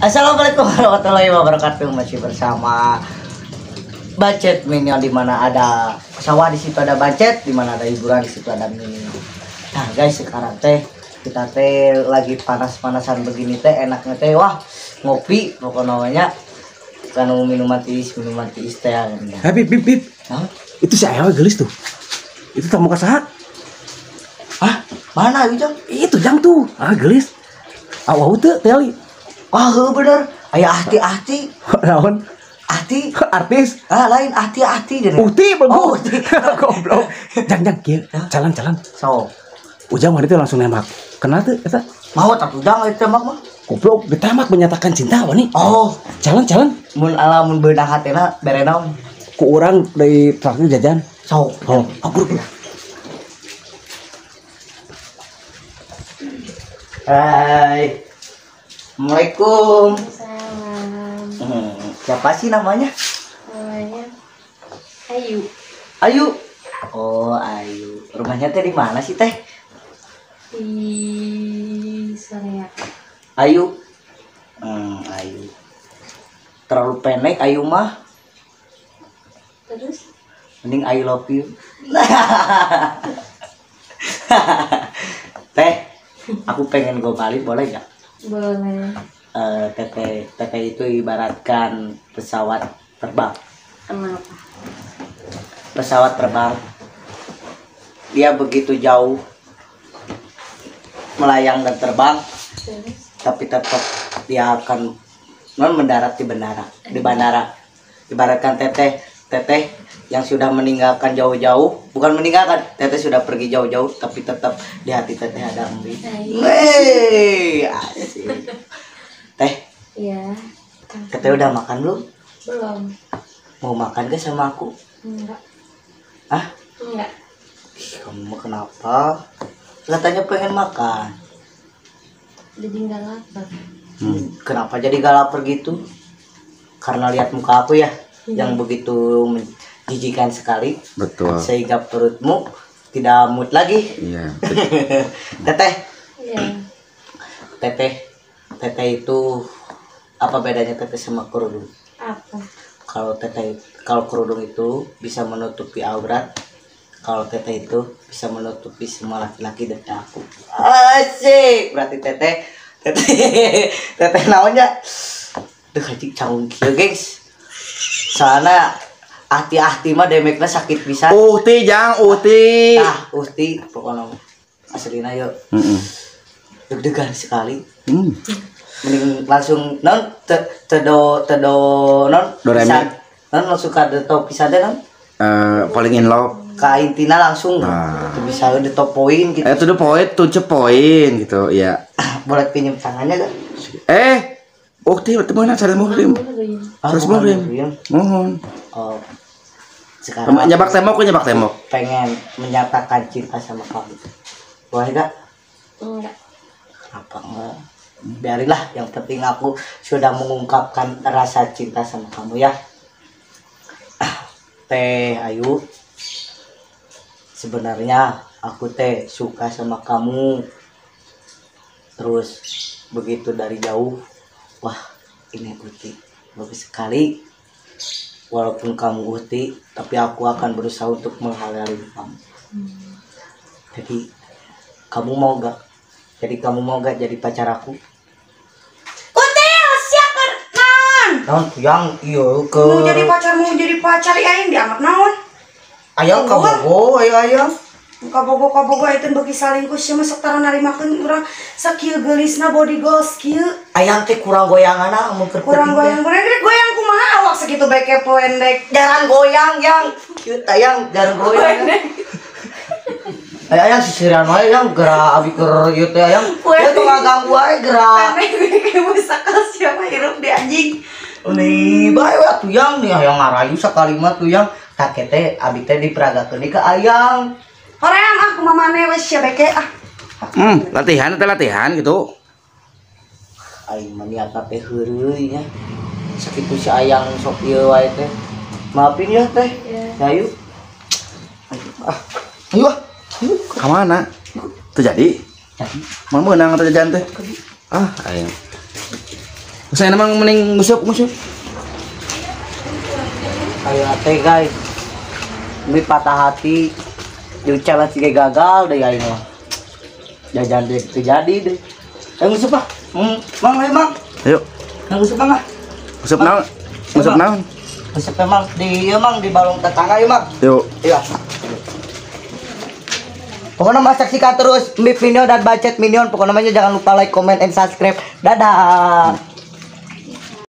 Assalamualaikum warahmatullahi wabarakatuh. Masih bersama Bancet Minion, di mana ada sawah di situ ada bancet, di mana ada hiburan di situ ada minion. Nah guys, sekarang teh kita teh lagi panas-panasan begini teh enaknya teh wah ngopi pokoknya namanya kan minuman tiis teh ya. Bib, bib, bib. Hah? Itu si Ayo gelis tuh. Itu tamu kasaha? Hah? Mana itu Jang? Itu Jang tuh. Ah gelis. Awau teu teli. Wah, heuh bener. Aya ahti-ahti. Naon? Ahti artis. Ah, lain ahti-ahti jadi. Uhti bagus. Oh, uhti. Goblok. Jang jang kieu. Jalan-jalan. So. Ujang mah itu langsung nembak. Kenal tuh eta? Mau tak ujang eta tembak mah. Goblok, ditembak menyatakan cinta wani. Oh, jalan-jalan. Mun ala mun beunang hatena bere naon? Ku urang dari traktir jajan. So. Oh, aku buru. Hai. Assalamualaikum. Salam. Siapa sih namanya? Namanya Ayu. Ayu. Oh, Ayu. Rumahnya teh di mana sih teh? Di Sorea. Ayu. Ayu. Terlalu pendek Ayu mah. Terus? Mending I love you. Teh, aku pengen gue balik boleh gak? Boleh. Teteh itu ibaratkan pesawat terbang. Kenapa? Pesawat terbang. Dia begitu jauh melayang dan terbang. Terus? Tapi tetap dia akan mendarat di bandara. Di bandara. Ibaratkan teteh yang sudah meninggalkan jauh-jauh, bukan meninggalkan, teteh sudah pergi jauh-jauh, tapi tetap di hati teteh ada Embi. Wey, asik. Teh, iya. Teteh udah makan belum? Belum. Mau makan gak sama aku? Enggak. Hah? Enggak. Ih, kamu kenapa? Katanya pengen makan. Jadi nggak lapar. Kenapa jadi gak lapar gitu? Karena lihat muka aku ya, yang begitu menjijikan sekali. Betul. Sehingga perutmu tidak mood lagi. Iya. Teteh. Iya. Teteh itu apa bedanya teteh sama kerudung? Apa? Kalau teteh, kalau kerudung itu bisa menutupi aurat, kalau teteh itu bisa menutupi semua laki-laki dari aku. Asik. Berarti teteh teteh naonnya? Duh, anjing canggung kieu, gengs. Soalnya ahti-ahti mah demekna sakit bisa. Uhti jang, uhti. Ah, uhti pokoknya aslina yuk. Deg-degan sekali. Mending langsung non tedo non pisan. Non langsung ka the top pisan teh non. Falling in love. Ka intina langsung. Nah. Tuh bisa the top point gitu. To the point, to the point gitu, ya. Boleh pinjam tangannya gak? Uhti mana cari muhrim. Harus muhrim. Mohon. Oh. Sekarang nyabak tembok, Pengen menyatakan cinta sama kamu. Boleh gak? Enggak. Kenapa enggak? Biarinlah, yang penting aku sudah mengungkapkan rasa cinta sama kamu ya. Teh Ayu, sebenarnya aku teh suka sama kamu. Terus begitu dari jauh, wah ini Uti bagus sekali. Walaupun kamu Uti, tapi aku akan berusaha untuk menghalalin kamu. Jadi kamu mau gak? Jadi kamu mau gak jadi pacar aku? Uti, siap naon? Naon yang iya ke. Mau jadi pacar ya yang dianggap naon? Ayang kabogo, ayo ayang. Kabogo itu bagi salingkuh sih masuk tara narimakeun urang sakieu geulisna body goals kieu. Ayang teh kurang goyangan mun keur kurang goyang, goyang kumaha awak sakitu bae kepo pendek. Jarang goyang yang kieu tayang jarang goyang. Ayang sisiran wae yang gerak abi keur ieu teh ayang. Ieu tuh ngaganggu wae gerak. Pendek sakal siapa hirup di anjing. Nih bae we atuh yang nih hayang ngarayu sakali mah tuh yang kakek teh abi teh diperagakeun ka ayang. Hoream ah kumaha maneh we sia beke ah. Latihan teh latihan gitu. Aing mah niatna teh heureuy nya. Sakitu si ayang sok ieu wae teh. Maafin ya teh. Ya. Ayu. Ah, ayo ah. Ka mana? Teu jadi. Mau meunang teh jajan teh. Ah, aing. Saya memang mending ngusup ngusup. Ayo teh guys. Ini patah hati. Jeung challenge ge gagal deh aing mah. Jajan deh terjadi deh. Ayo ngusup ah. Mang, ayo mang. Ayo. Ayo ngusup mang ah. Ngusup naon? Ngusup naon? Ngusup emang di ieu mang di balong tetangga ieu mang. Yuk. Iya. Pokoknya mas saksikan terus Mip Minion dan Bacet Minion. Pokoknya namanya jangan lupa like, comment, and subscribe. Dadah.